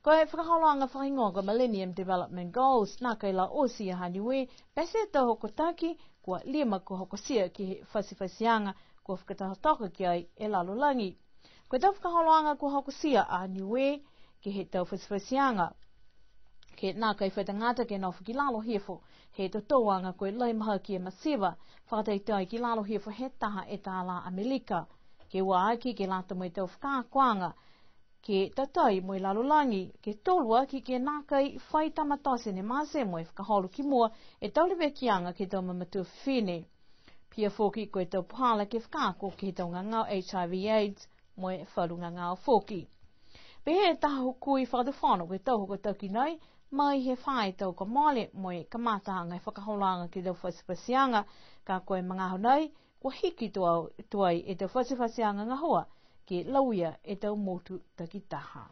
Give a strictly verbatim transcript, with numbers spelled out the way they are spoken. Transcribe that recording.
Ko e fakaholoaga fakahigoa ko e Millennium Development Goals, nākai la oti a Niue, pete e tau hokotaki, kua lima kua hokotia ke he fatifatiaga, kua fakatokatoka ki ai e lalolagi. Ko e tau fakaholoaga kua hokotia a Niue, ke he tau fatifatiaga. Ke nākai fai tagata ke nofo ki lalo hifo, he totouaga ko e lahi mahaki e masiva, fakatatai ki lalo hifo he taha e tālā Amelika. Ke ua aki ke lata mo e tau fakaakoaga, ke tatai mo e lalolagi, ke tolu aki ke nākai fai tama tote ne mate mo e fakaholo ki mua e tau levekiaga ke he tau mamatua fifine. Pihia foki ko e tau puhala ke fakaako ke he tau gagao H I V AIDS mo e falu gagao foki. Pehē e taha hukui fakatufono ko e tau hokotaki nei, mai he fā e tau kua mole mo e kamataaga e fakaholoaga ke he tau fatifatiaga, ka ko e magaaho nei, kua hiki tuai, tuai e tau fatifatiaga gahua, ke lauia e tau motu takitaha.